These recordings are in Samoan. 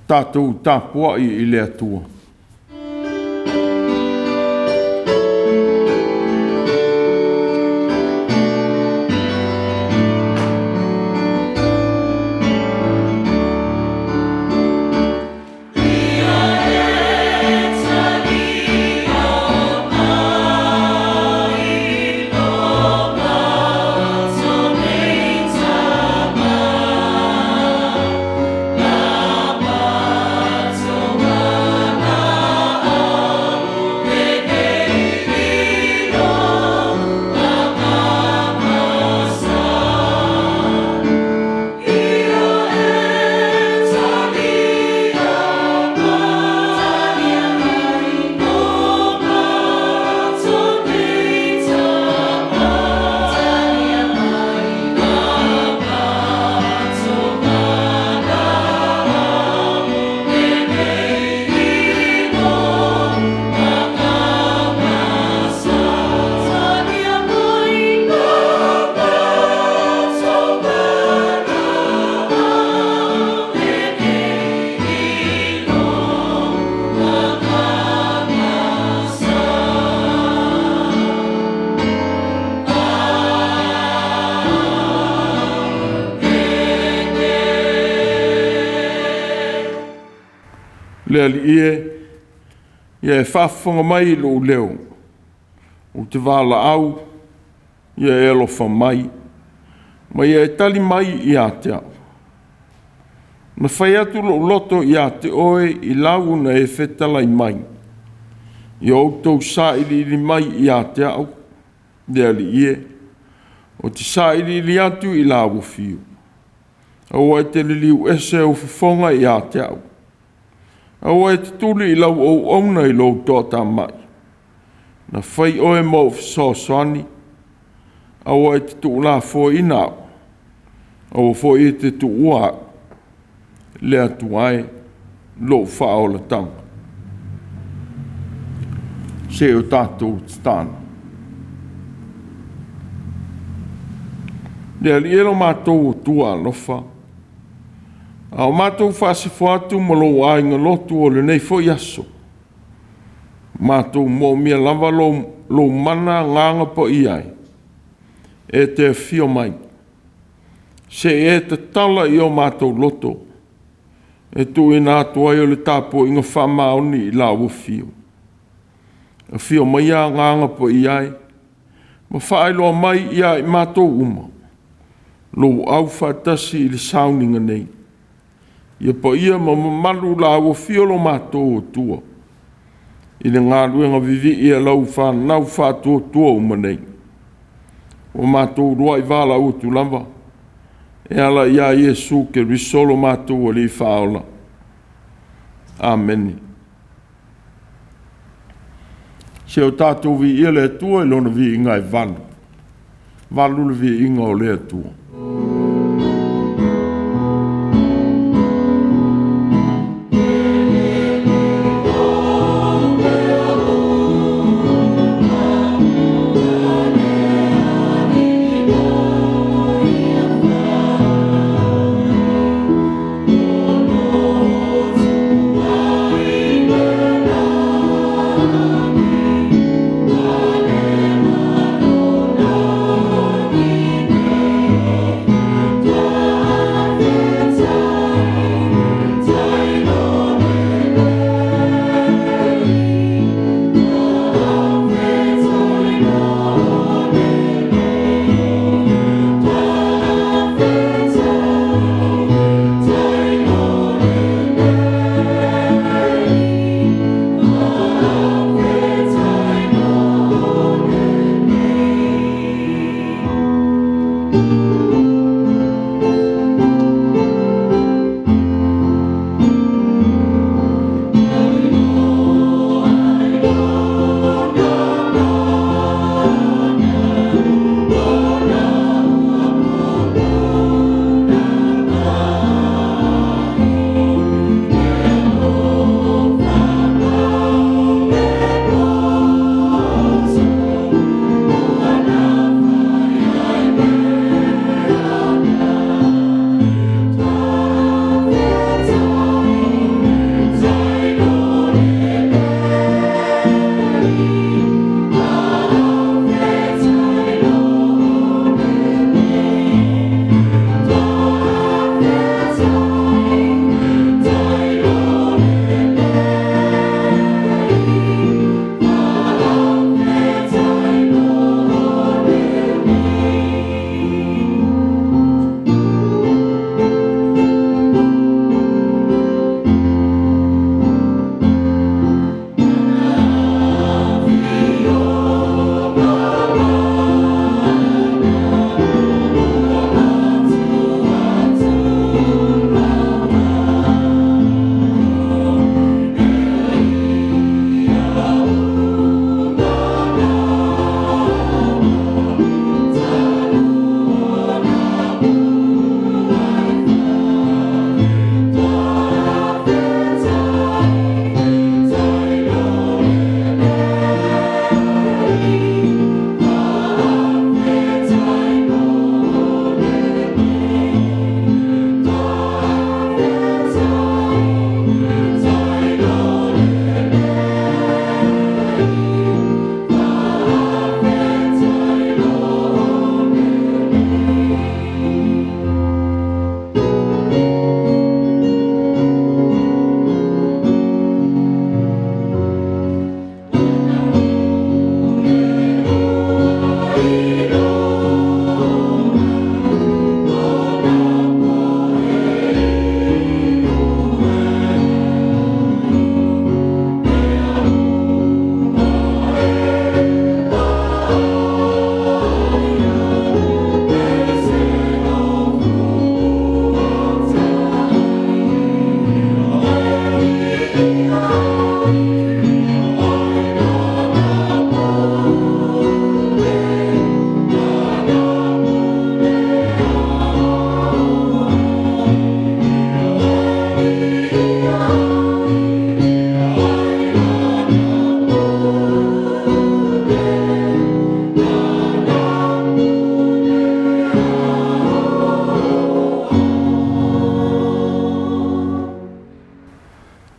Tatou tapuai i le Atua. Le Alii e, ia e faafofoga mai i lou leo, ou te valaau, ia e alofa mai, ma ia e tali mai ia te au. Na fai atu lou loto ia te oe i lau na e fetalai mai, ia outou sailiili mai ia te au, le Alii e, ou te sailiili atu i lau afio. Aua e te liliu ese ou fofoga ia te au, aua e te tuli i lau auauna i lou toatamai. Na fai oe ma ou fesoasoani, aua e te tuulafoaiina au, aua foi e te tuua au, le Atua e, lou faaolataga. Se o tatou tatalo. Le Alii e lo matou Atua alofa, a o matou faasifo atu ma lou aiga lotu o lenei foi aso, matou moomia lava lou mana Agaga Paia e, e te afio mai, se i e tatala i o matou loto, e tuuina atu ai o le tapuaiga faamaoni i lau afio. Afio maia Agaga Paia e, ma faailoa mai ia i matou uma lou aufaatasi i le sauniga nei. Ia paia ma mamalu lau afio lo matou Atua i le galuega vivii a lau fanau faatuatua uma nei. Ua matou uluai valaau atu lava e ala ia Iesu Keriso lo matou Alii Faaola. Amene. Se o tatou viia le Atua i Lona viiga e valu. Valu le viiga o le Atua.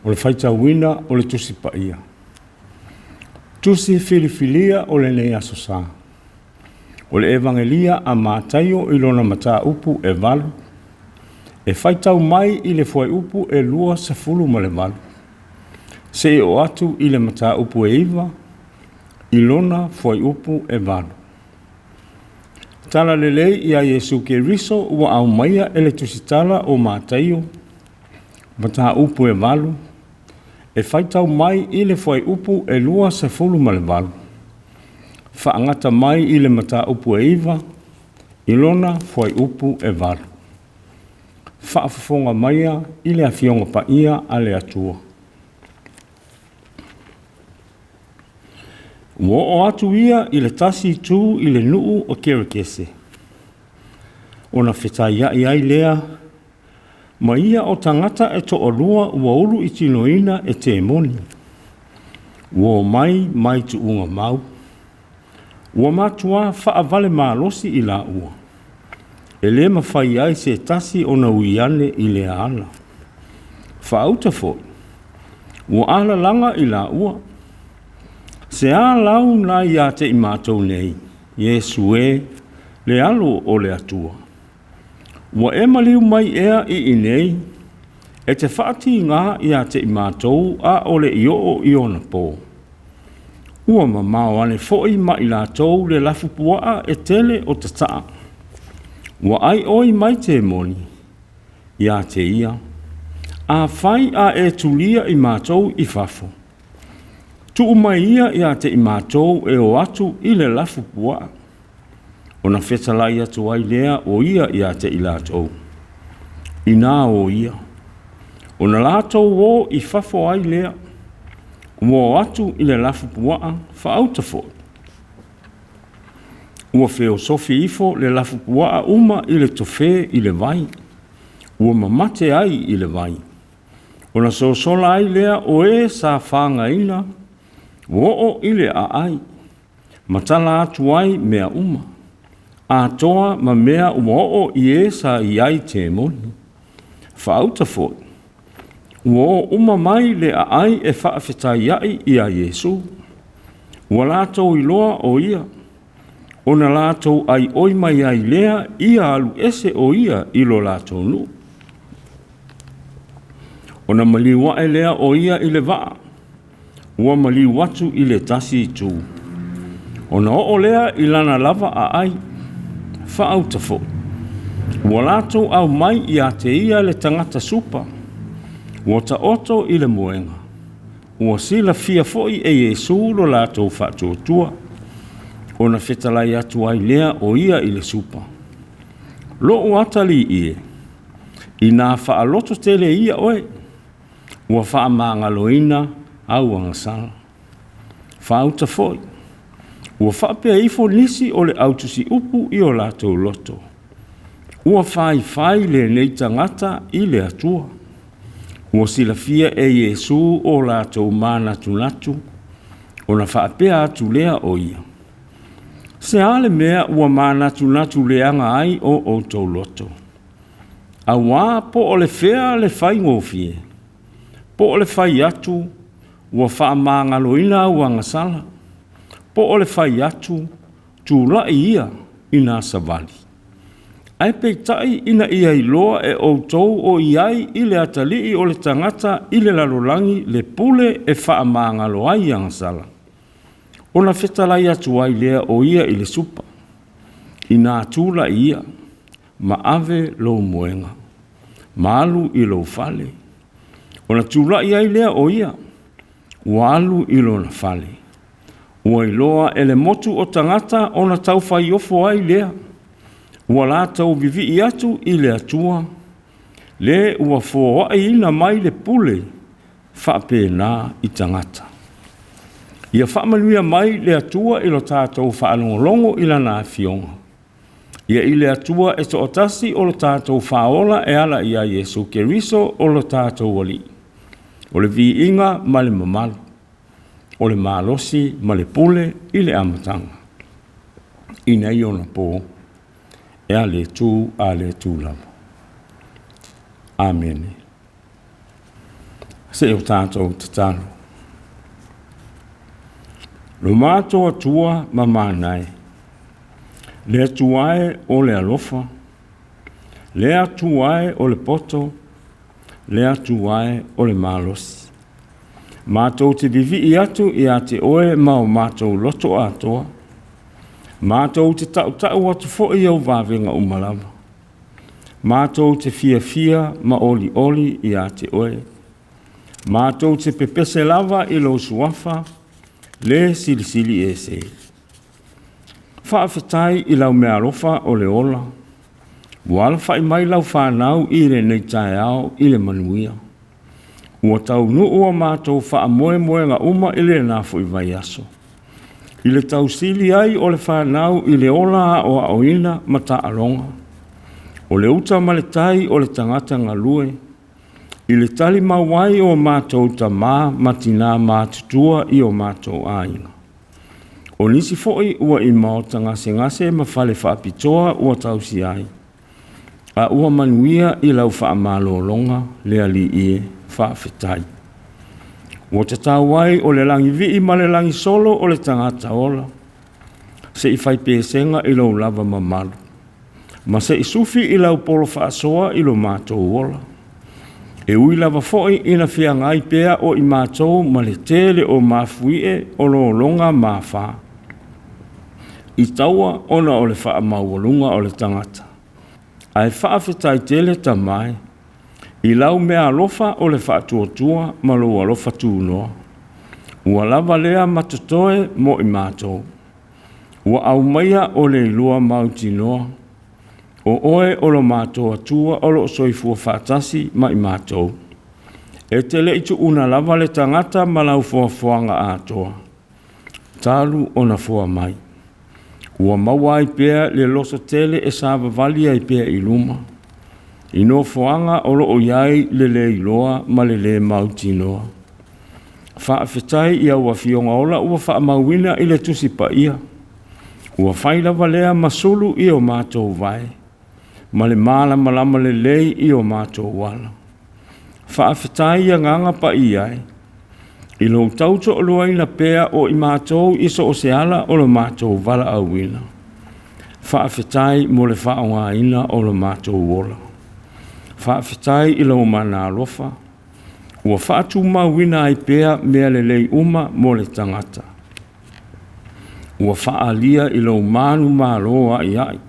o le faitauina o le Tusi Paia. Tusi filifilia o lenei Aso Sa. O le Evagelia a Mataio i lona mataupu e 8, e faitau mai i le fuaiupu e 28, seia oo atu i le mataupu e 9 i lona fuaiupu e 8. Tala Lelei ia Iesu Keriso ua aumaia e le Tusitala o Mataio, mataupu e 8, e faitau mai i le fuaiupu e 28, faagata mai i le mataupu e 9 i lona fuaiupu e 8. Faafofoga maia i le Afioga Paia a le Atua. Ua oo atu ia i le tasi itu i le nuu o Kerekese, ona fetaiai ai lea ma ia o tagata e toalua ua uluitinoina e temoni, ua omai mai tuuga mau, ua matuā faavale malosi i laua, e le mafai ai se tasi ona ui ane i lea ala. Faauta foi, ua alalaga i laua, se a lau na ia te i matou nei, Iesu e, le alo o le Atua. Ua e maliu mai ea i inei, e te faatigā ia te i matou a o le i oo i ona pō. Ua mamao ane foi ma i latou le lafupuaa e tele o tataa. Ua ai oi mai temoni, ia te ia, afai a e tulia i matou i fafo, tuu mai ia ia te i matou e o atu i le lafupuaa. Ona fetalai atu ai lea o ia ia te i latou, inā o ia. Ona latou o i fafo ai lea, ua o atu i le lafupuaa faauta foi. Ua feosofi ifo le lafupuaa uma i le tofe i le vai, ua mamate ai i le vai. Ona sosola ai lea o e sa fagaina, ua oo i le aai, ma tala atu ai mea uma, atoa ma mea ua oo i e sa i ai temoni. Faauta foi, ua o uma mai le aai e faafetaiai ia Iesu. Ua latou iloa o ia, ona latou aioi mai ai lea ia alu ese o ia i lo latou nuu. Ona maliu ae lea o ia i le vaa, ua maliu atu i le tasi itu. Ona oo lea i lana lava aai, faauta foi, ua latou aumai ia te ia le tagata supa, ua taoto i le moega, ua silafia foi e Iesu lo latou faatuatua. Ona fetalai atu ai lea o ia i le supa, Lou atalii e, inā faaloto tele ia oe, ua faamagaloina au agasala. Faauta foi, ua faapea ifo nisi o le autusiupu i o latou loto, ua faifai lenei tagata i le Atua. Ua silafia e Iesu o latou manatunatu, ona faapea atu lea o ia, se a le mea ua manatunatu leaga ai o outou loto? Auā po o le fea le faigofie, po o le fai atu ua faamagaloina au agasala, po o le fai atu tulai ia ina savali. Ae peitai ina ia iloa e outou o i ai i le atalii o le tagata i le lalolagi le pule e faamagalo ai agasala. Ona fetalai atu ai lea o ia i le supa, inā tulai ia, ma ave lou moega, ma alu i lou fale. Ona tulai ai lea o ia, ua alu i lona fale. Ua iloa e le motu o tagata ona taufaiofo ai lea, ua latou vivii atu i le Atua, le ua foaiina mai le pule faapena i tagata. Ia faamanuia mai le Atua i lo tatou faalogologo i lana afioga. Ia i le Atua e toatasi o lo tatou faaola e ala ia Iesu Keriso o lo tatou Alii. O le viiga ma le mamalu, o le malosi ma le pule i le amataga, ina ia ona pō, e a le tu a le tu lava. Amene. Se i o tatou tatalo. Lo matou Atua ma manae, le Atua e o le alofa, le Atua e o le poto, le Atua e o le malosi. Matou te vivii atu ia te oe ma o matou loto atoa. Matou te tautau atu foi au vavega uma lava. Matou te fiafia ma olioli ia te oe. Matou te pepese lava i lou suafa, le silisili ese. Faafetai i lau meaalofa o le ola, ua alafai mai lau fanau i lenei taeao i le manuia. Ua taunuu o matou faamoemoega uma i lena foi vaiaso. I le tausili ai o le fanau i le ola aoaoina ma taaloga. O le uta ma le tai o le tagata galue, i le tali mau ai o matou tamā ma tinā matutua i o matou aiga. O nisi foi ua i maota gasegase ma fale faapitoa ua tausi ai, a ua manuia i lau faamalologa le Alii e, faafetai. Ua tatau ai o le lagivii ma le lagisolo o le tagata ola, se i fai pesega i lou lava mamalu, ma se i sufi i lau polo faasoa i lo matou ola. E ui lava foi ina feagai pea o i matou ma le tele o mafuie o lologa ma afa. I taua ona o le faamaualuga o le tagata. Ae faafetai tele Tama e, i lau meaalofa o le faatuatua ma lou alofa tunoa. Ua lava lea ma totoe mo i matou. Ua aumaia o le iloa mautinoa, o oe o lo matou Atua o loo soifua faatasi ma i matou. E te le i tuuna lava le tagata ma lau foafoaga atoa, talu ona foa mai. Ua maua ai pea le loto tele e savavali ai pea i luma, i nofoaga o loo i ai le le iloa ma le le mautinoa. Faafetai i au Afioga ola ua faamauina i le Tusi Paia. Ua fai lava lea ma sulu i o matou vae, ma le malamalama lelei i o matou ala. Faafetai i Agaga Paia e, i lou tautoaluaina pea o i matou i so o se ala o lo matou valaauina. Faafetai mo le faaaogaina o lo matou ola. Faafetai i lou mana alofa, ua faatumauina ai pea mea lelei uma mo le tagata. Ua faaalia i lou manumalo aiai,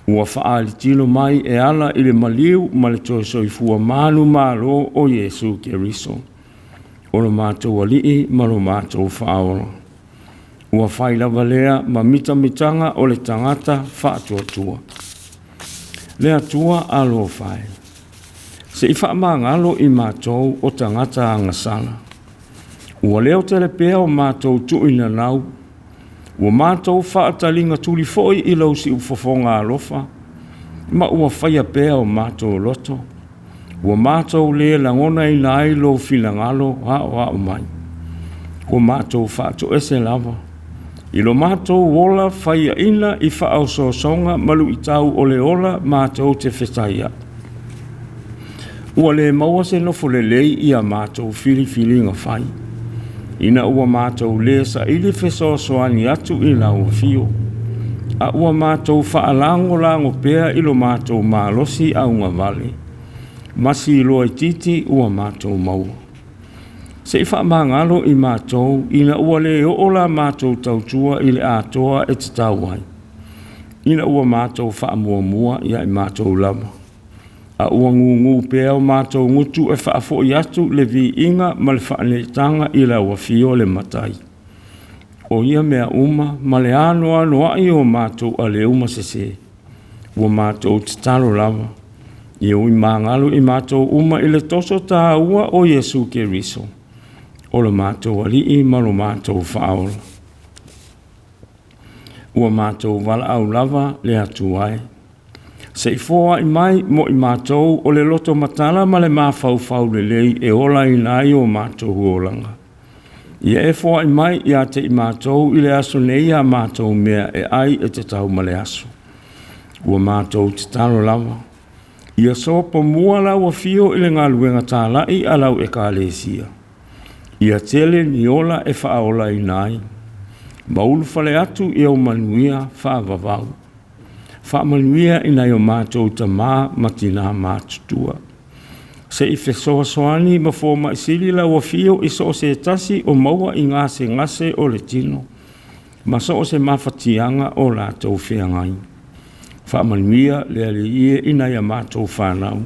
ua faalitino mai e ala i le maliu ma le toe soifua manumalo o Iesu Keriso, o lo matou Alii ma lo matou Faaola. Ua fai lava lea ma mitamitaga o le tagata faatuatua. Le Atua alofa e, se i faamagalo i matou o tagata agasala. Ua leo tele pea o matou tuuinanau, ua matou faataliga tuli foi i lou siufofoga alofa, ma ua faia pea o matou loto, ua matou le lagonaina ai lou finagalo aoao mai. Ua matou faatoese lava, i lo matou ola faiaina i faaosoosoga ma luitau o le ola matou te fetaia. Ua le maua se nofo lelei ia matou filifiliga fai, ina ua matou le saili fesoasoani atu i lau afio, a ua matou faalagolago pea i lo matou malosi augavale, ma siloa itiiti ua matou maua. Se i faamagalo i matou ina ua le oo la matou tautua i le atoa e tatau ai, ina ua matou faamuamua ia i matou lava, a ua gugu pea o matou gutu e faafoi atu le viiga ma le faaneetaga i lau afio le Matai. O ia mea uma ma le anoanoai o matou aleu ma sese, ua matou tatalo lava, ia ui magalo i matou uma i le toso tāua o Iesu Keriso, o lo matou Alii ma lo matou Faaola. Ua matou valaau lava le Atua e, se i foai mai mo i matou o le loto matala ma le mafaufau lelei e olaina ai o matou olaga. Ia e foai mai ia te i matou i le aso nei a matou mea e ai e tatau ma le aso. Ua matou tatalo lava, Ia sopomua lau afio i le galuega tala'i a lau Ekalesia. Ia tele ni ola e faaolaina ai, ma ulufale atu i ou manuia faavavau. Faamanuia i nai o matou tamā ma tinā matutua. Se i fesoasoani ma fomaʻi sili lau afio i so o se tasi o maua i gasegase o le tino, ma so o se mafatiaga o latou feagai. Faamanuia le Alii e i nai a matou fanau,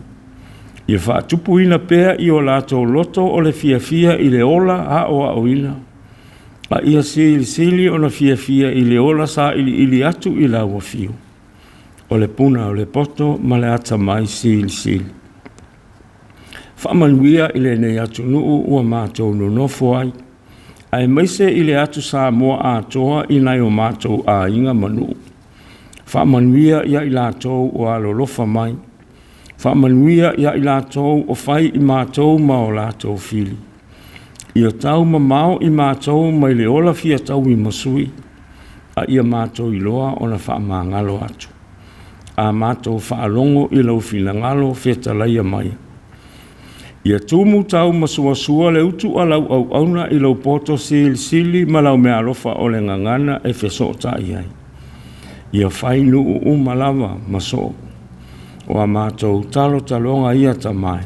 ia faatupuina pea i o latou loto o le fiafia i le ola aoaoina, a ia silisili ona fiafia i le ola sailiili atu i lau afio, o le puna o le poto ma le atamai silisili. Faamanuia i lenei atunuu ua matou nonofo ai, aemaise i le atu Samoa atoa i nai o matou aiga ma nuu. Faamanuia ia i latou ua alolofa mai. Faamanuia ia i latou o fai i matou ma o latou fili. Ia taumamao i matou mai le ola fia tauimasui, a ia matou iloa ona faamagalo atu. A matou faalogo i lou finagalo fetalaia mai. Ia tumu taumasuasua le utu a lau auauna i lou poto silisili ma lau meaalofa o le gagana e fesootai ai. Ia fai nuu uma lava ma soo. O a matou talotaloga ia Tama e.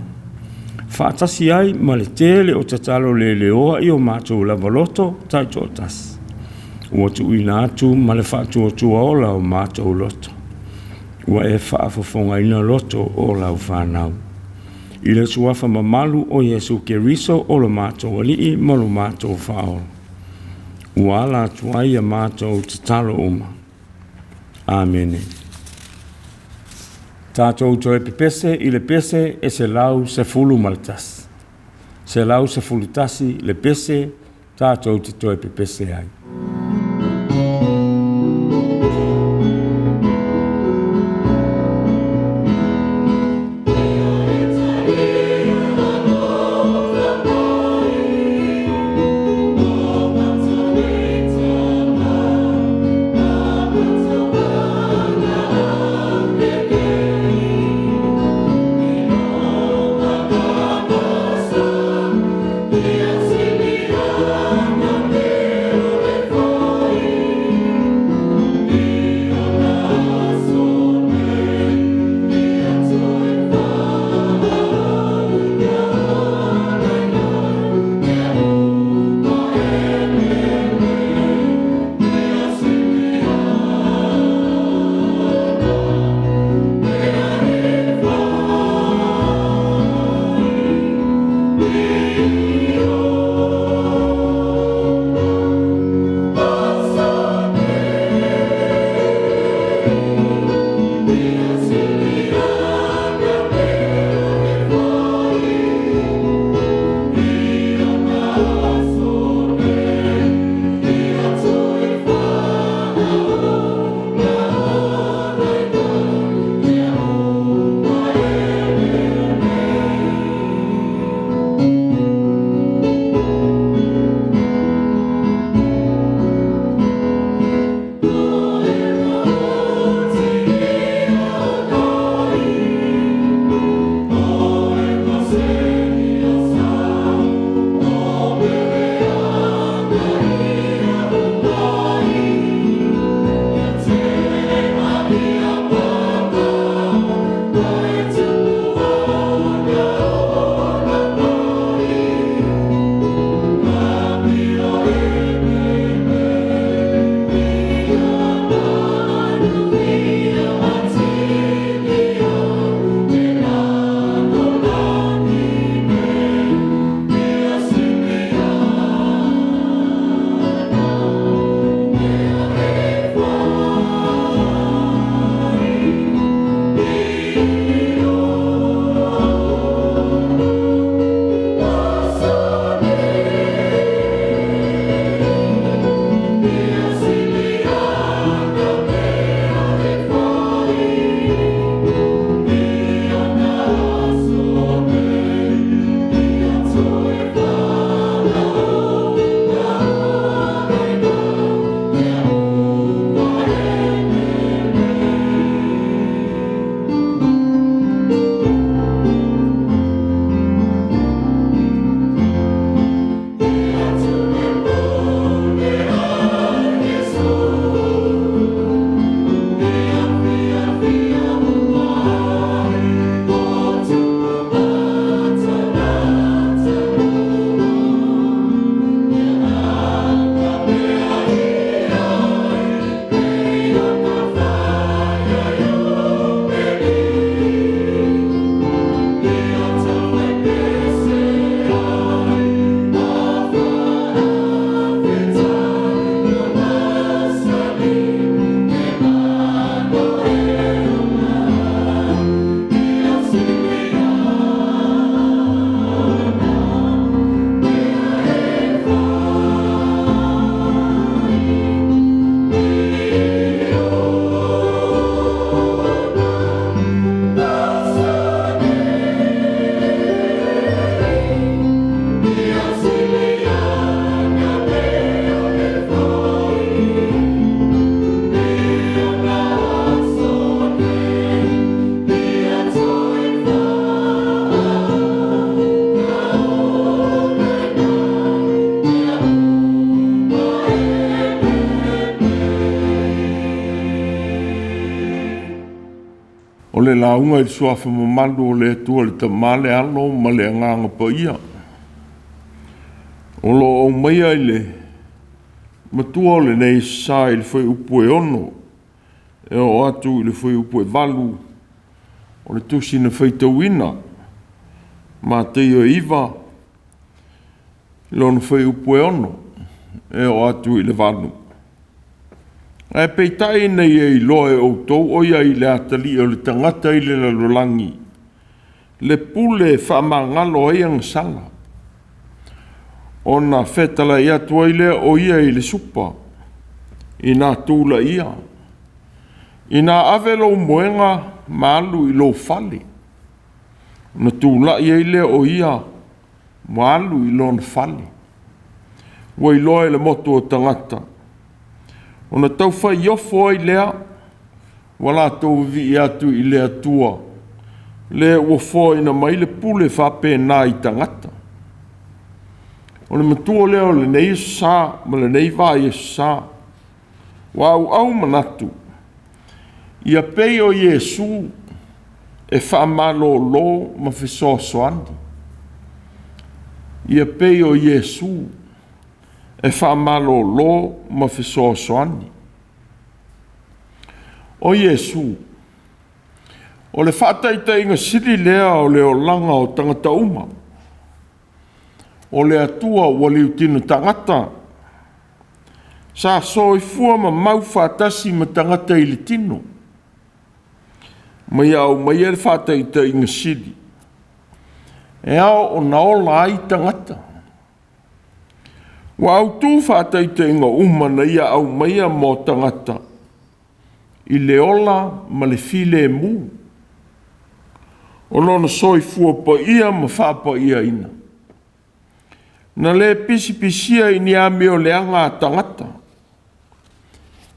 Faatasi ai ma le tele o tatalo leleoa i o matou lava loto taitoatasi. Ua tuuina atu ma le faatuatua ola o matou loto. Ua e faafofogaina loto o lau fanau. I le suafa mamalu o Iesu Keriso o lo matou Alii ma lo matou Faaola. Ua ala atu ai a matou tatalo uma. Amene. Tatou toe pepese i le pese e 111. 111 le pese tatou te toe pepese ai. le lauga i le suafa mamalu o le Atua le Tama, le Alo ma le Agaga Paia. O lo o aumaia i le matua o lenei sa i le fuaiupu e 6 e oo atu i le fuaiupu e 8 o le tusi na faitauina, Mataio 9, lona fuaiupu e 6 e oo atu i le 8. Ae peitai ina ia iloa e outou o i ai i le atalii o le tagata i le lalolagi le pule e faamagalo ai agasala, ona fetalai atu ai lea o ia i le supa, ina tulaia, ina ave lou moega ma alu i lou fale. Ona tulai ai lea o ia ma alu i lona fale. Ua iloa e le motu o tagata, ona taufailofo ai lea, ua latou vivii atu i le Atua, le ua foaina mai le pule faapena i tagata. O le matua lea o lenei sa ma lenei vai sa, ua auau manatu, ia pei o Iesu e faamalolo ma fesoasoani. Ia pei o Iesu e faamalolo ma fesoasoani. O Iesu, o le faataitaiga sili lea o le olaga o tagata uma. O le Atua ua liutino tagata, sa soifua ma mau faatasi ma tagata i le tino, ma ia aumaia le faataitaiga sili e ao ona ola ai tagata. Ua autu faataitaiga uma na ia aumaia mo tagata i le ola ma le filemu, o lona soifua paia ma faapaiaina, na le pisipisia i ni amioleaga a tagata,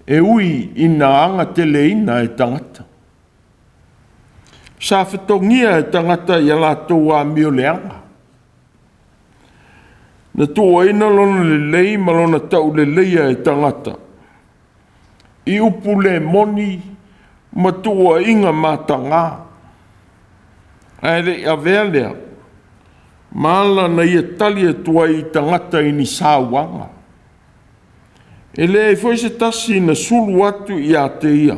e ui ina agateleina e tagata. Sa fetogia e tagata i a latou amioleaga, na tuuaina lona lelei ma lona tauleleia e tagata, i upu le moni ma tuuaiga mataga, ae le i avea lea ma ala na ia tali atu ai i tagata i ni sauaga. E leai foi se tasi na sulu atu ia te ia,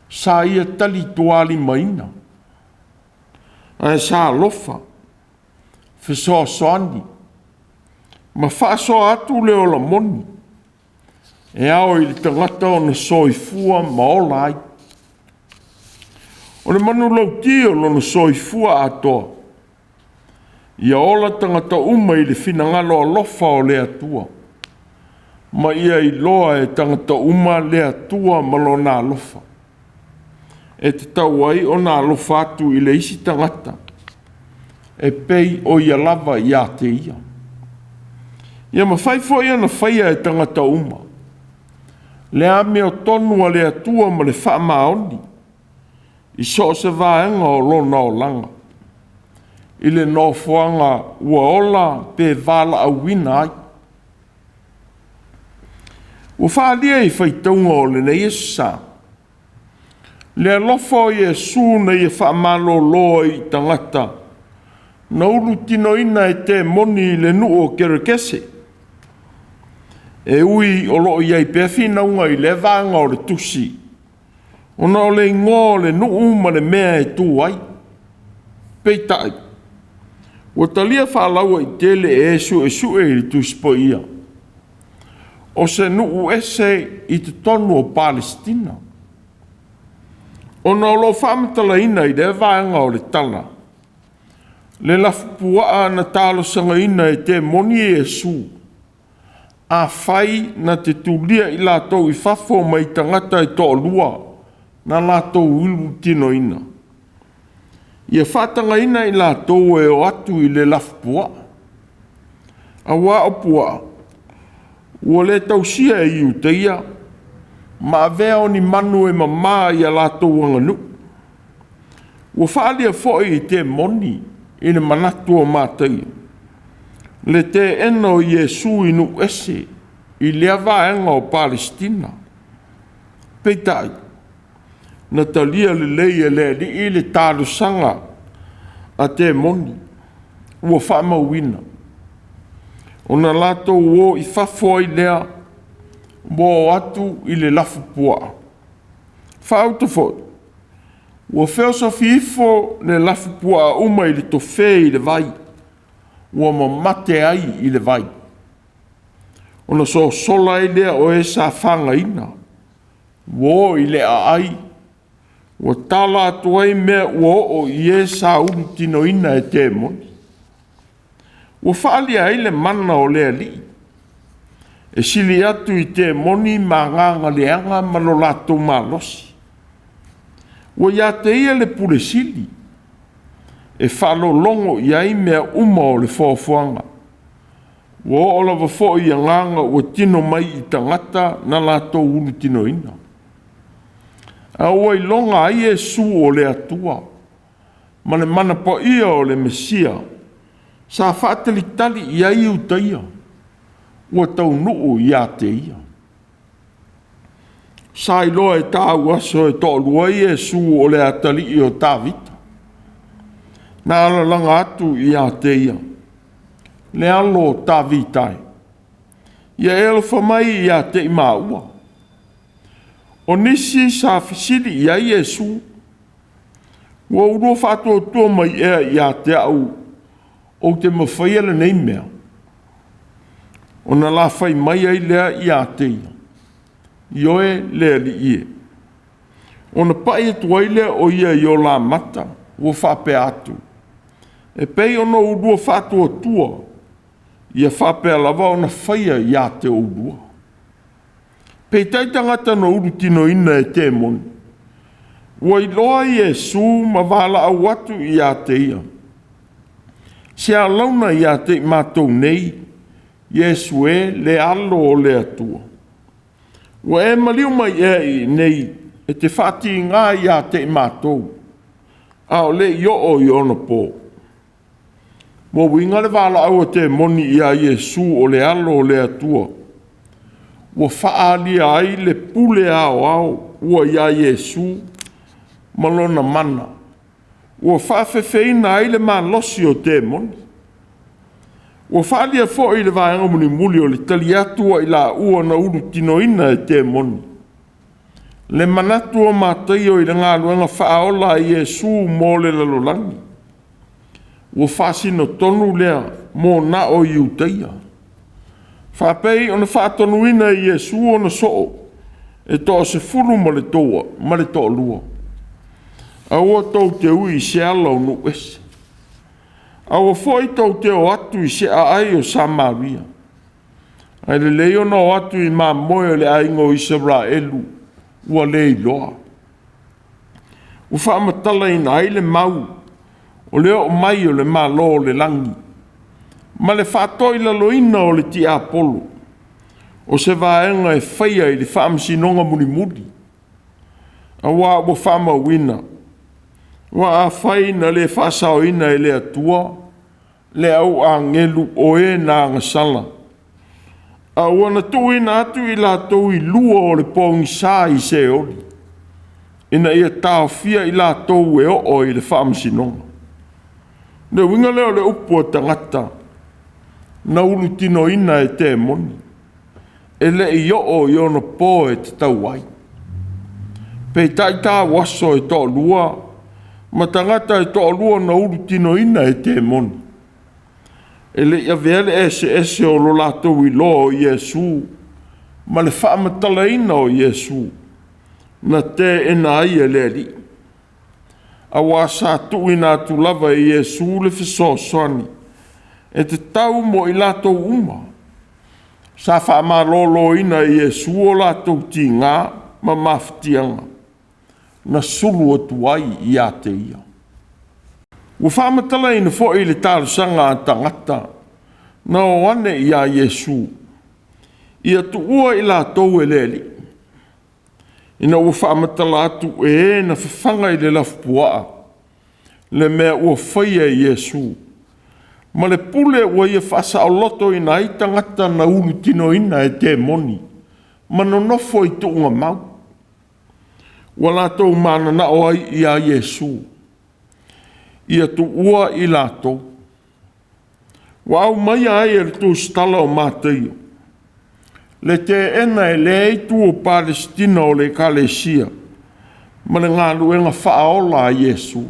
sa ia talitualimaina, ae sa alofa, fesoasoani, ma faasoa atu le ola moni, e ao i le tagata ona soifua ma ola ai. O le manulauti o lona soifua atoa, ia ola tagata uma i le finagalo alofa o le Atua, ma ia iloa e tagata uma le Atua ma lona alofa, e tatau ai ona alofa atu i le isi tagata, e pei o ia lava ia te ia. Ia mafai foi ona faia e tagata uma le amiotonu a le Atua ma le faamaoni i so o se vaega o lona olaga, i le nofoaga ua ola pe valaauina ai. Ua faaalia i faitauga o lenei aso sa, le alofa o Iesu na ia faamalolo ai i tagata na ulutinoina e temoni i le nuu o Kerekese. E ui o lo o i ai pea finauga i lea vaega o le tusi, ona o le igoa o le nuu ma le mea e tu ai. Peitai, ua talia faalauaitele e suesue i le Tusi Paia, o se nuu ese i totonu o Palesitina, ona o lo o faamatalaina i lea vaega o le tala, le lafupuaa na talosagaina e temoni Iesu, afai na te tulia i latou i fafo mai tagata e toalua na latou ulutinoina, ia faatagaina i latou e o atu i le lafupuaa, aua o puaa ua le tausia e Iuteia ma avea o ni manu e mama i a latou aganuu. Ua faaalia foi i temoni i le manatu o Mataia le teena o Iesu i nuu ese i lea vaega o Palesitina. Peitai, Na talia lelei e le Alii le talosaga a temoni ua faamauina, ona latou o i fafo ai lea ua o atu i le lafupuaa. Faauta foi, ua feosofi ifo le lafupuaa uma i le tofe i le vai, ua mamate ai i le vai. Ona sosola ai lea o e sa fagaina, ua o i le aai, ua tala atu ai mea ua oo i e sa ulutinoina e temoni. Ua faaalia ai le mana o le Alii, e sili atu i temoni ma agaga leaga ma lo latou malosi. Ua ia te ia le pule sili, e faalologo i ai mea uma o le foafoaga. Ua oo lava foi i agaga ua tino mai i tagata na latou ulutinoina. A ua iloga ai Iesu o le Atua ma le mana paia o le Mesia sa faatalitali i ai Iutaia, ua taunuu ia te ia. Sa iloa e tāu aso e toalua Iesu o le atalii o Tavita, na alalaga atu ia te ia, le alo o Tavita e, ia e alofa mai ia te i maua. O nisi sa fesili i ai Iesu, ua oulua faatuatua mai ea ia te au ou te mafaia lenei mea? Ona lafai mai ai lea ia te ia, Ioe le Alii e. Ona pai atu ai lea o ia i o la mata, ua faapea atu, e pei ona oulua faatuatua, ia faapea lava ona faia ia te oulua. Peitai tagata na ulutinoina e temoni, ua iloa Iesu ma valaau atu ia te ia, se alauna ia te i matou nei, Iesu e le alo o le Atua. Ua e maliu mai ea i inei e te faatiga ia te i matou, a o le i oo i ona po. Ua uiga le valaau a temoni ia Iesu o le alo o le Atua, ua faaalia ai le pule aoao ua ia Iesu ma lona mana, ua faafefeina ai le malosi o temoni. Ua faaalia foi le vaega mulimuli o le tali atu a i laua na ulutinoina e temoni, le manatu o Mataio i le galuega faaola a Iesu mo le lalolagi, ua faasino tonu lea mo na o Iutaia, faapei ona faatonuina e Iesu ona soo e toa-10 ma le toalua. Aua tou te ui i se ala o nuu ese. Aua foi tou te o atu i se aai o Samaria, ae lelei ona o atu i mamoe o le aiga o Isaraelu ua le iloa. Ua faamatalaina ai le mau o le oo mai o le Malo o le lagi, ma le faatoilaloina o le tiapolo, o se vaega e faia i le faamasinoga mulimuli, aua ua faamauina, aua afai na le faasaoina e le Atua le au agelu o e na agasala, a ua na tuuina atu i latou i lua o le pogisa i Seoli, ina ia taofia i latou e oo i le faamasinoga. Le uiga lea o le upu a tagata na ulutinoina e temoni, e le i oo i ona po e tatau ai. Peitai tāu aso e toalua ma tagata e toalua na ulutinoina e temoni, e le i avea le eseese o lo latou iloa o Iesu ma le faamatalaina o Iesu na teena ai e le Alii, aua sa tuuina atu lava e Iesu le fesoasoani e tatau mo i latou uma. Sa faamaloloina e Iesu o latou tiga ma mafatiaga na sulu atu ai ia te ia. Ua faamatalaina foi le talosaga a tagata na o ane ia Iesu, ia tuua i latou e le Alii, ina ua faamatala atu e na fafaga i le lafupuaa le mea ua faia e Iesu, ma le pule ua ia faasaolotoina ai tagata na ulutinoina e temoni ma nonofo i tuugamau. ua latou mananao ai ia Iesu, ia tuua i latou. Ua aumaia ai e le tusitala o Mataio le teena e lea itu o Palesitina o le Ekalesia ma le galuega faaola a Iesu.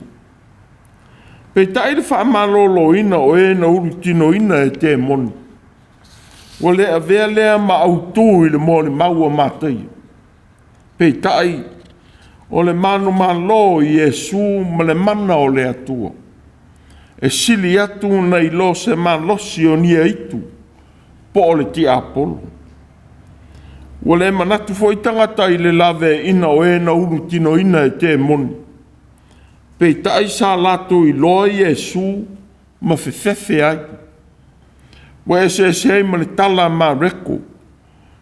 Peitai le faamaloloina o e na ulutinoina e temoni, ua le avea lea ma autu i le molimau a Mataio. Peitai, o le manumalo i Iesu ma le mana o le Atua, e sili atu nai lo se malosi o ni aitu po o le tiapolo. Ua le manatu foi tagata i le laveaiina o e na ulutinoina e temoni, peitai sa latou iloa Iesu ma fefefe ai. Ua eseese ai ma le tala a Mareko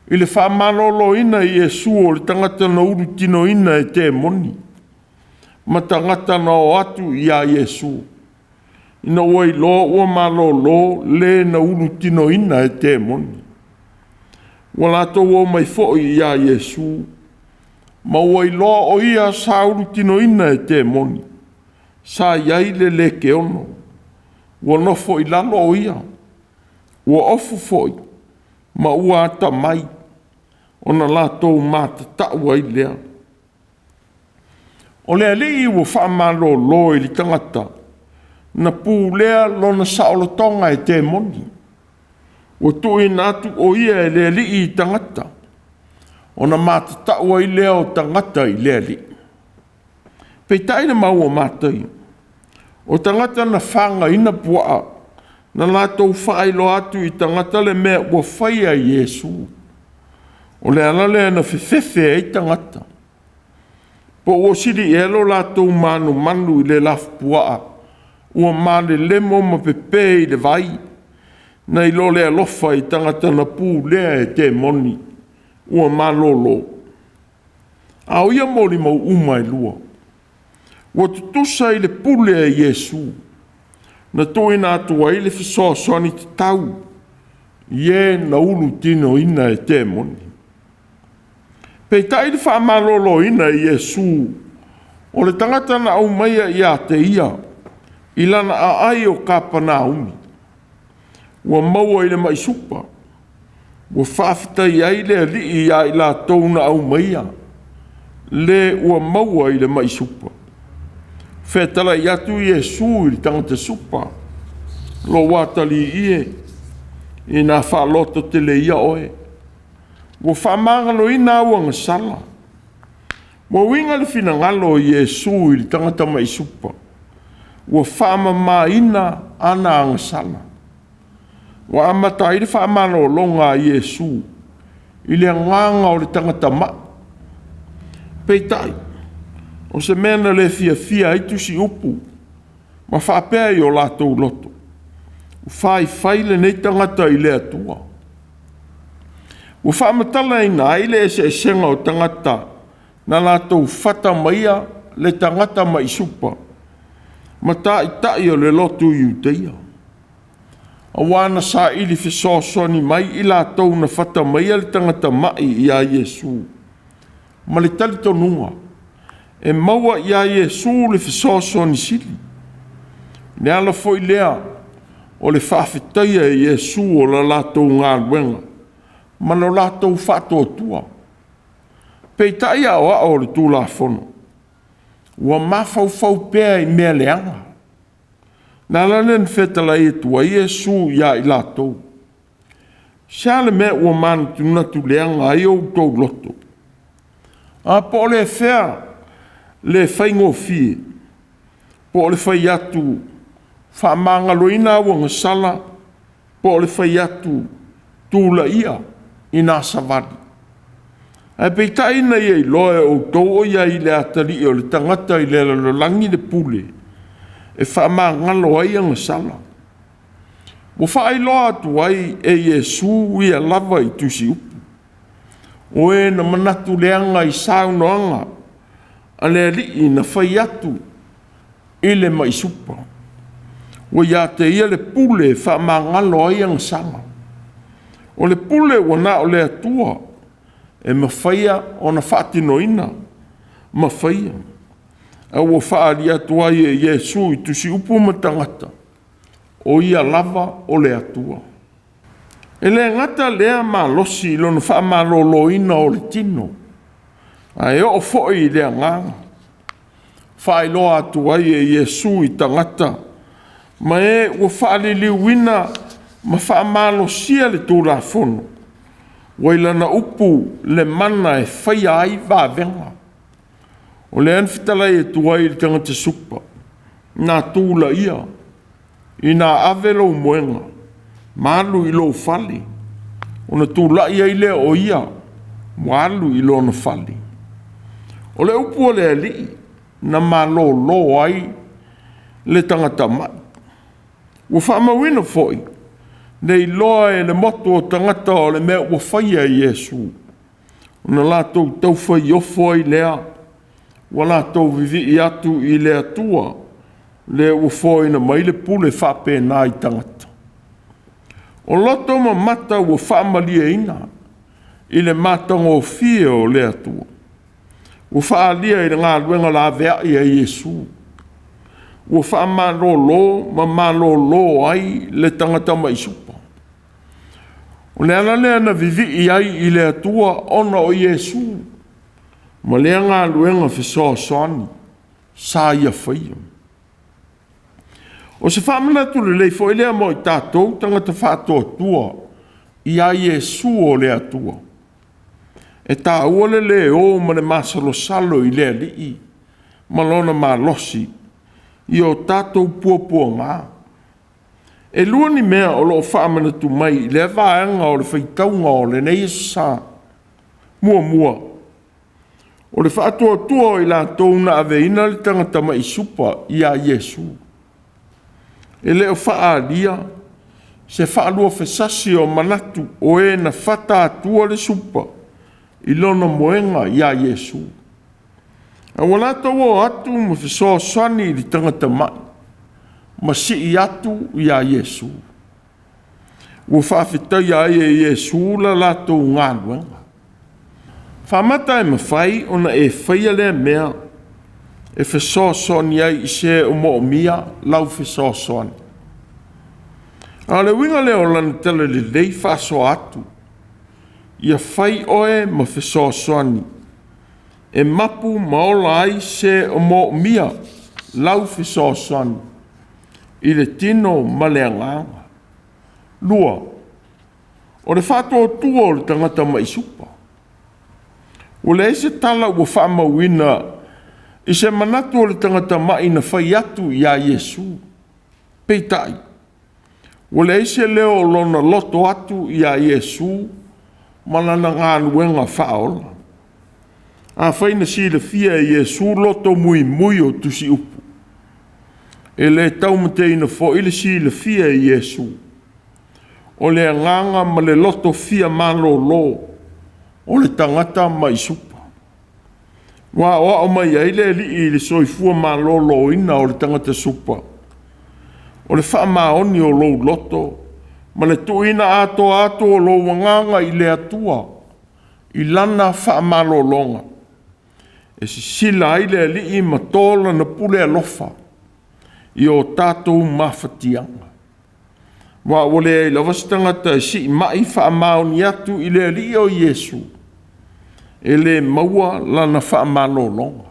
i le faamaloloina e Iesu o le tagata na ulutinoina e temoni ma tagata na o atu ia Iesu, ina ua iloa ua malolo le na ulutinoina e temoni. Ua latou omai foi ia Iesu, ma ua iloa o ia sa ulutinoina e temoni, sa i ai le lekeono, ua nofo i lalo o ia, ua ofu foi ma ua atamai, ona latou matatau ai lea. O le Alii ua faamalolo i le tagata na pulea lona saolotoga e temoni, ua tuuina atu o ia e le Alii i tagata, ona matatau ai lea o tagata i le Alii. Peitai le mau a Mataio, o tagata na fagaina puaa, na latou faailoa atu i tagata le mea ua faia e Iesu. O le ala lea na fefefe ai tagata, po ua sili ea lo latou manumanu i le lafupuaa ua malelemo ma pepe i le vai, nai lo le alofa i tagata na pulea e temoni ua malolo. A o ia molimau uma e lua, ua tutusa i le pule a Iesu, na tuuina atu ai le fesoasoani tatau i e na ulutinoina e temoni. Peitai le faamaloloina e Iesu o le tagata na aumaia ia te ia i lana aai o Kapanaumi, ua maua i le mai supa, ua faafetai ai le Alii ia i latou na aumaia le ua maua i le mai supa. Fetalai atu Iesu i le tagata supa, “Lou atalii e, ina faalototele ia oe, ua faamagaloina au agasala.” Ua uiga le finagalo o Iesu i le tagata mai supa, ua faamamaina ana agasala. Ua amata ai le faamalologa a Iesu i le agaga o le tagata mai. Peitai, o se mea na le fiafia ai tusiupu ma faapea i o latou loto, “Ua faifai lenei tagata i le Atua.” Ua faamatalaina ai le eseesega o tagata na latou fata maia le tagata mai supa ma taitai o le lotu Iutaia, auā na saili fesoasoani mai i latou na fata maia le tagata mai ia Iesu, ma le talitonuga e maua ia Iesu le fesoasoani sili. O le ala foi lea o le faafetaia e Iesu o le latou galuega ma lo latou faatuatua. Peitai aoao o le Tulafono, ua mafaufau pea i mea leaga. O le ala lea na fetalai atu ai Iesu ia i latou, “Se a le mea ua manatunatu leaga ai outou loto? A po o le fea le faigofie, po o le fai atu, ‘Faamagaloina au agasala,’ po o le fai atu, ‘Tulaia ina savali’? Ae peitai ina ia iloa e outou o i ai i le atalii o le tagata i le lalolagi le pule e faamagalo ai agasala.” Ua faailoa atu ai e Iesu ia lava i tusiupu, o e na manatu leaga i saunoaga a le Alii na fai atu i le mai supa, ua ia te ia le pule e faamagalo ai agasala. O le pule ua na o le Atua e mafaia ona faatinoina. ma faia, a ua faaalia atu ai e Iesu i tusiupu ma tagata, o ia lava o le Atua. E le gata lea malosi i lona faamaloloina o le tino, ae oo foi i le agaga. Faailoa atu ai e Iesu i tagata ma e ua faaliliuina ma faamalosia le Tulafono, ua i lana upu le mana e faia ai vavega. O lea na fetalai atu ai i le tagata supa, na tulaia, ina ave lou moega, ma alu i lou fale, ona tulai ai lea o ia ua alu i lona fale. O le upu a le Alii na malolo ai le tagata mai. Ua faamauina foi le iloa e le motu o tagata o le mea ua faia e Iesu, ona latou taufailofo ai lea, ua latou vivii atu i le Atua, le ua foaina mai le pule faapena i tagata. O loto ma mata ua faamalieina i le matagofie o le Atua, ua faaalia i le galuega laveai a Iesu, ua faamalolo ma malolo ai le tagata mai supa. O le ala lea na vivii ai i le Atua ona o Iesu ma lea galuega fesoasoani sa ia faia. O se faamanatu lelei foi lea mo i tatou tagata faatuatua ia Iesu o le Atua. E taua le le o ma le masalosalo i le Alii ma lona malosi i o tatou puapuaga. E lua ni mea o lo o faamanatu mai i lea vaega o le faitauga o lenei aso sa. Muamua, o le faatuatua o i latou na aveina le tagata mai supa ia Iesu. E le o faaalia se faaluafesasi o manatu o e na fata atua le supa i lona moega ia Iesu. A ua latou o atu ma fesoasoani i le tagata mai, ma sii atu ia Iesu. Ua faafetaia ai e Iesu la latou galuega. Faamata e mafai ona e faia lea mea e fesoasoani ai i se o moomia lau fesoasoani. A o le uiga lea o lana talalelei faasoa atu, ia fai oe ma fesoasoani e mapu ma ola ai se o moomia lau fesoasoani i le tino ma le agaga. 2, o le faatuatua o le tagata mai supa. Ua leai se tala ua faamauina i se manatu o le tagata mai na fai atu ia Iesu. Peitai, ua leai se leo o lona loto atu ia Iesu ma lana galuega faaola. Afai na silafia e Iesu loto muimui o tusiupu, e le taumateina foi le silafia e Iesu o le agaga ma le loto fia malolo o le tagata mai supa. Ua aoao mai ai le Alii i le soifua maloloina o le tagata supa, o le faamaoni o lou loto ma le tuuina atoa atu o lou agaga i le Atua i lana faamalologa, e sisila ai le Alii ma to lana pule alofa i o tatou mafatiaga. Ua ua leai lava se tagata e siimai faamaoni atu i le Alii o Iesu, e le maua lana faamalologa,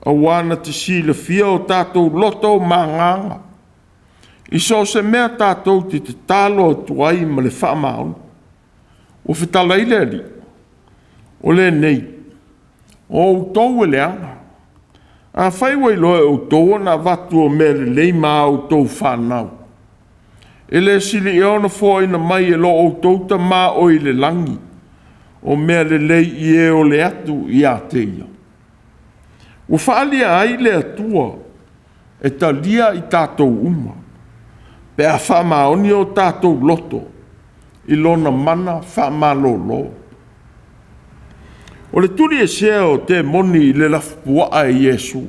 aua na te silafia o tatou loto ma agaga, i so o se mea tatou te tatalo atu ai ma le faamaoni. Ua fetalai le Alii, o lenei, o outou e leaga. Afai ua iloa e outou ona avatu o mea lelei ma a outou fanau, e le sili ea ona foaina mai e lo outou Tama o i le lagi o mea lelei i e o le atu ia te ia. Ua faaalia ai le Atua e talia i tatou uma, pe a faamaoni o tatou loto i lona mana faamalolo. O le tuliesea o temoni i le lafupuaa e Iesu,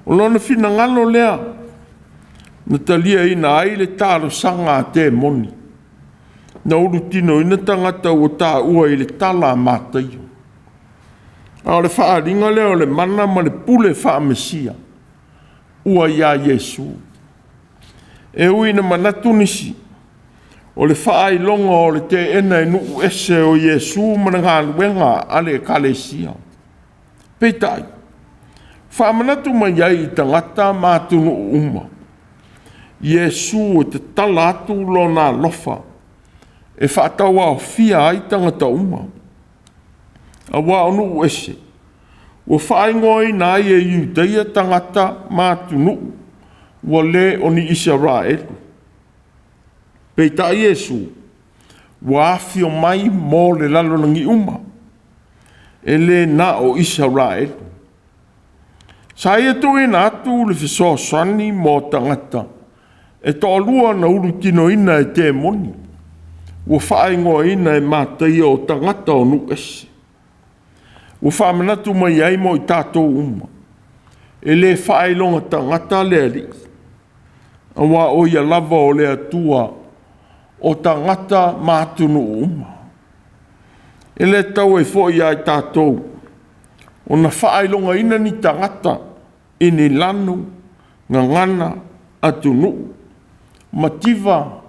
o lona finagalo lea na taliaina ai le talosaga a temoni, na ulutinoina tagata ua taua i le tala a Mataio. A o le faaaliga lea o le mana ma le pule faamesia ua ia Iesu. E ui ina manatu nisi o le faailoga o le teena e nuu ese o Iesu ma le galuega a le Ekalesia. Peitai, faamanatu mai ai i tagata ma atunuu uma, Iesu e tatala atu lona alofa e faatauaofia ai tagata uma, aua o nuu ese ua faaigoaina ai e Iutaia tagata ma atunuu ua le o ni Isaraelu. Peitai Iesu ua afio mai mo le lalolagi uma, e le na o Isaraelu. Sa ia tuuina atu le fesoasoani mo tagata e toalua na ulutinoina e temoni, ua faaigoaina e Mataia o tagata o nuu ese. Ua faamanatu mai ai mo i tatou uma, e le faailoga tagata le Alii, aua o ia lava o le Atua o tagata ma atunuu uma. E le tatau ai foi ia i tatou ona faailogaina ni tagata i ni lanu, gagana, atunuu, mativa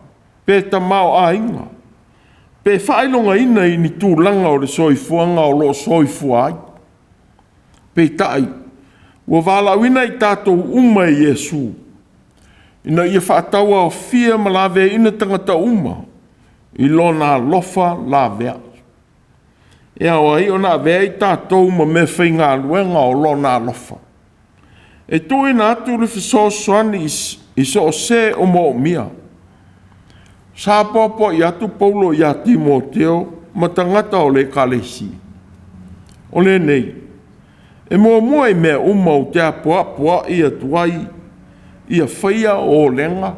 pe tamaoaiga, pe faailogaina i ni tulaga o le soifuaga o lo o soifua ai. Peitai, ua valaauina i tatou uma e Iesu ina ia faatauaofia ma laveaiina tagata uma i lona alofa laveai. E ao ai ona avea i tatou ma meafaigaluega o lona alofa, e tuuina atu le fesoasoani i so o se o moomia. Sa apoapoai atu Paulo ia Timoteo ma tagata o le Ekalesia. O lenei, e muamua i mea uma ou te apoapoai atu ai ia faia olega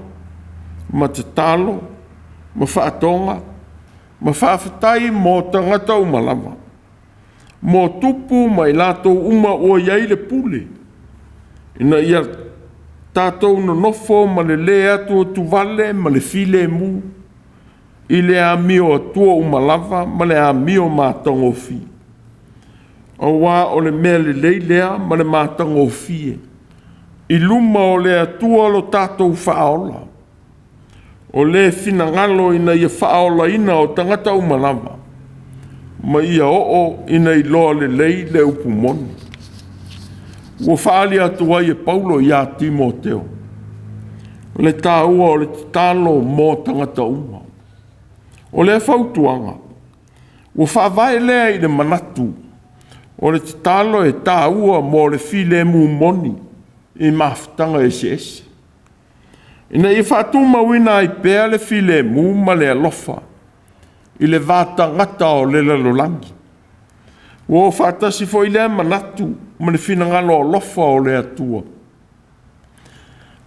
ma tatalo ma faatoga ma faafetai mo tagata uma lava, mo tupu ma i latou uma ua i ai le pule, ina ia tatou nonofo ma le lē atuatuvale ma le filemu i le amio atua uma lava ma le amio matagofie. Aua o le mea lelei lea ma le matagofie i luma o le Atua lo tatou Faaola, o le finagalo ina ia faaolaina o tagata uma lava, ma ia oo ina iloa lelei le upu moni. Ua faaali atu ai e Paulo ia Timoteo le taua o le tatalo mo tagata uma. O lea fautuaga ua faavae lea i le manatu o le tatalo e taua mo le filemu moni i mafutaga eseese, ina ia faatumauina ai pea le filemu ma le alofa i le va tagata o le lalolagi. Ua o faatasi foi lea manatu ma le finagalo alofa o le Atua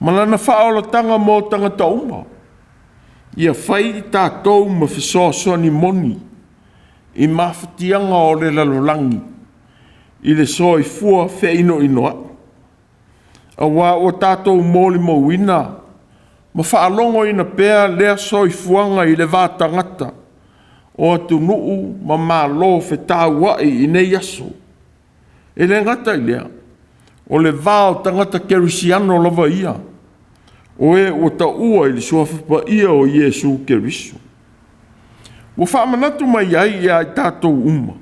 ma lana faaolataga mo tagata uma, ia fai i tatou ma fesoasoani moni i mafatiaga o le lalolagi i le soifua feinoinoai, aua ua tatou molimauina ma faalogoina pea lea soifuaga i le va tagata o atunuu ma malo fetauai i nei aso. E le gata i lea, o le va o tagata kerisiano lava ia, o e ua taua i le suafa paia o Iesu Keriso. Ua faamanatu mai ai ia i tatou uma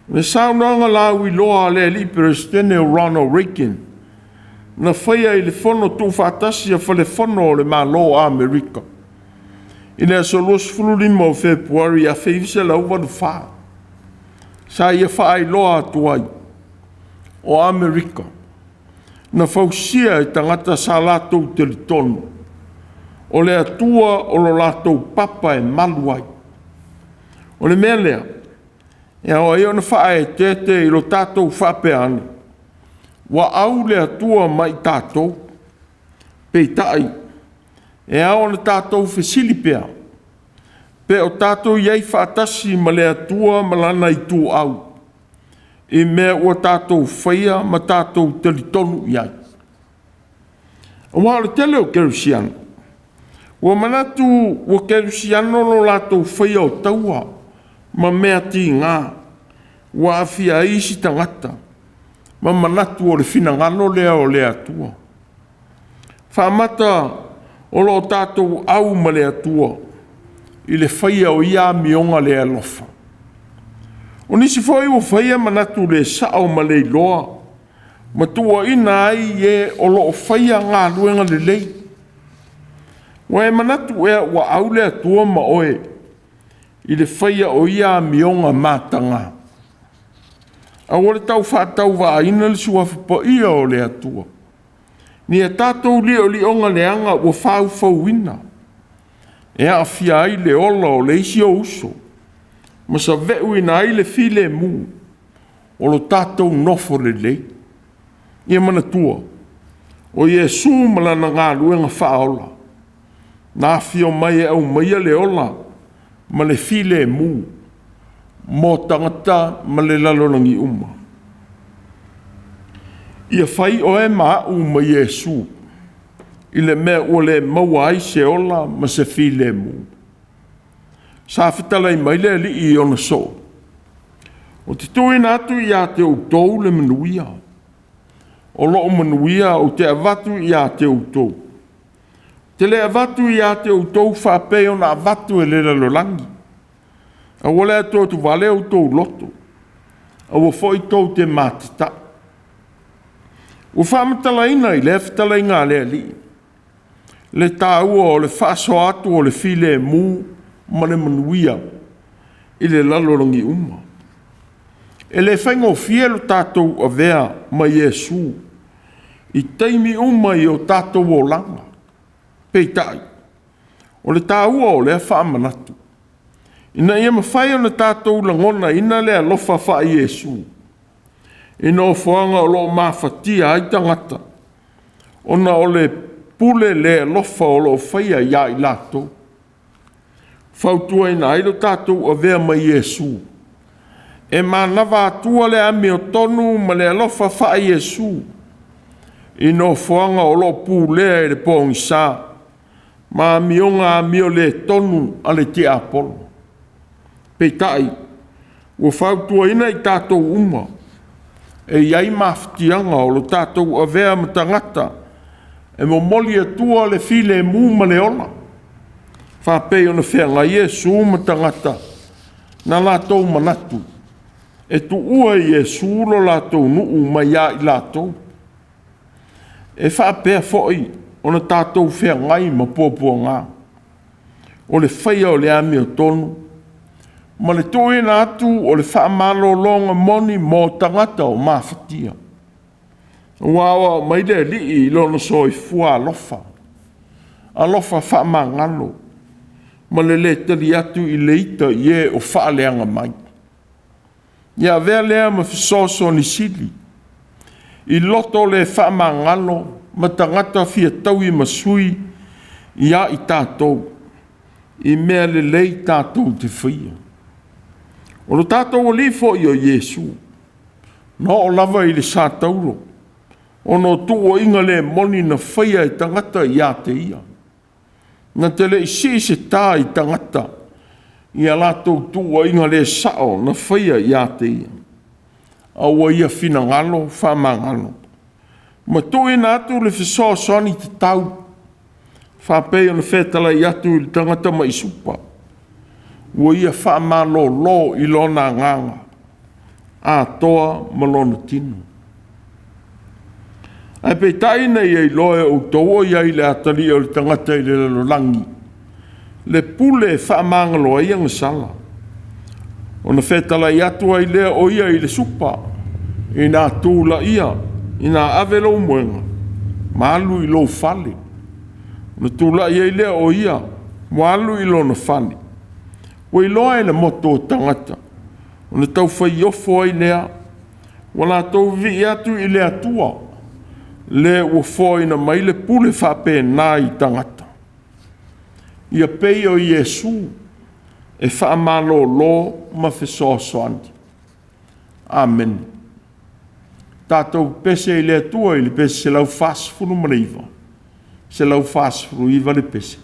le saunoaga lauiloa a le alii Peresetene o Ronald Reagan na faia i le fono tuufaatasi a Fale Fono o le Malo o Amerika i le aso 25 o Fepuari 1984. Sa ia faailoa atu ai, o Amerika na fausia e tagata sa latou talitonu o le Atua o lo latou papa e malu ai. O le mea lea, e ao ai ona faaeteete i lo tatou faapea ane, ua au le Atua ma i tatou. Peitai, e ao ona tatou fesili pea, pe o tatou i ai faatasi ma le Atua ma lana ituau i mea ua tatou faia ma tatou talitonu i ai. Aua o le tele o kerisiano, ua manatu ua kerisiano lo latou faia o taua ma mea tiga. ua aafia ai isi tagata ma manatu o le finagalo lea o le Atua. Faamata o lo o tatou au ma le Atua i le faia o ia amioga le alofa. O nisi foi ua faia manatu le sao ma le iloa ma tuuaina ai e o lo o faia galuega lelei. Ua e manatu ea ua au le Atua ma oe i le faia o ia amioga mataga? Aua le tau faatauvaaina le Suafa Paia o le Atua. Ni a tatou liolioga leaga ua faufauina e aafia ai le ola o le isi ou uso ma save'uina ai le filemu o lo tatou nofo lelei. Ia manatua, o Iesu ma lana galuega faaola, na afio mai e aumaia le ola ma le filemu mo tagata ma le lalolagi uma. Ia fai oe ma a'u ma Iesu i le mea ua le maua ai se ola ma se filemu. Sa fetalai mai le Alii i ona soo, ou te tuuina atu ia te outou le manuia, o lou manuia ou te avatu ia te outou. Ou te le avatu ia te outou faapei ona avatu e le lalolagi. Aua le atuatuvale outou loto, aua foi tou te matata'i. Ua faamatalaina i lea fetalaiga a le Alii le taua o le faasoa atu o le filemu ma le manuia i le lalolagi uma. E le faigofie lo tatou avea ma Iesu i taimi uma i o tatou olaga. Peitai, o le taua o lea faamanatu, ina ia mafai ona tatou lagonaina le alofa faa-Iesu i nofoaga o lo o mafatia ai tagata ona o le pule le alofa o lo o faia ia i latou. Fautuaina ai lo tatou avea ma Iesu e manava atua le amiotonu ma le alofa faa-Iesu i nofoaga o lo o pulea e le pogisa ma amioga amioletonu a le tiapolo. Peitai, ua fautuaina i tatou uma e i ai mafatiaga o lo tatou avea ma tagata e momoli atua le filemu ma le ola, faapei ona feagai Iesu ma tagata na latou manatu e tuua e Iesu lo latou nuu mai ia i latou. E faapea foi ona tatou feagai ma puapuaga o le faia o le amiotonu ma le tuuina atu o le faamalologa moni mo tagata o mafatia. Ua aoao mai le Alii i lona soifua alofa, alofa faamagalo, ma le le tali atu i le ita i e o faaleaga mai. Ia avea lea ma fesoasoani sili i loto le faamagalo ma tagata fia taui ma sui ia i tatou i mea lelei tatou te faia. O lo tatou Alii foi o Iesu, na oo lava i le satauro, ona o tuuaiga le moni na faia e tagata ia te ia. Na te le i sii se ta i tagata i a latou tuuaiga le sao na faia ia te ia, a ua ia finagalo faamagalo, ma tuuina atu le fesoasoani tatau, faapei ona fetalai atu i le tagata mai supa, ua ia faamalolo i lona agaga atoa ma lona tino. Ae peitai ina ia iloa e outou o i ai i le atalii o le tagata i le lalolagi le pule e faamagalo ai agasala, ona fetalai atu ai lea o ia i le supa, ina tulaia, ina ave lou moega, ma alu i lou fale. Ona tulai ai lea o ia, ua alu i lona fale. Ua iloa e le moto o tagata, ona taufaiofo ai lea, ua latou vivii atu i le Atua, le ua foaina mai le pule faapena i tagata. Ia pei o Iesu e faamalolo ma fesoasoani. Amene. Tatou pese i le Atua i le pese 149, 149 le pese.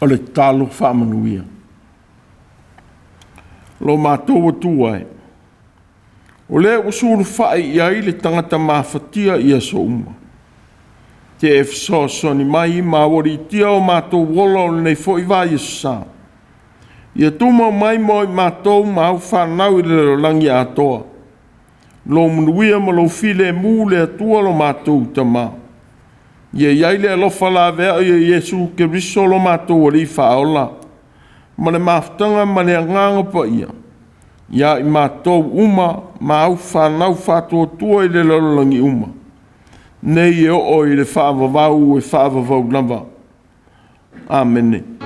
O le tatalo faamanuia. Lo matou Atua e, o lea ua sulufai i ai le tagata mafatia i aso uma, te e fesoasoani mai ma aualiitia o matou ola o lenei foi vaiaso sa, ia tumau mai mo i matou ma au fanau i le lalolagi atoa, lou manuia ma lou filemu le Atua lo matou Tama. Ia i ai le alofa laveai o Iesu Keriso lo matou Alii Faaola, ma le mafutaga ma le Agaga Paia, ia i matou uma ma au fanau faatuatua i le lalolagi uma, nei e oo i le faavavau e faavavau lava. Amene.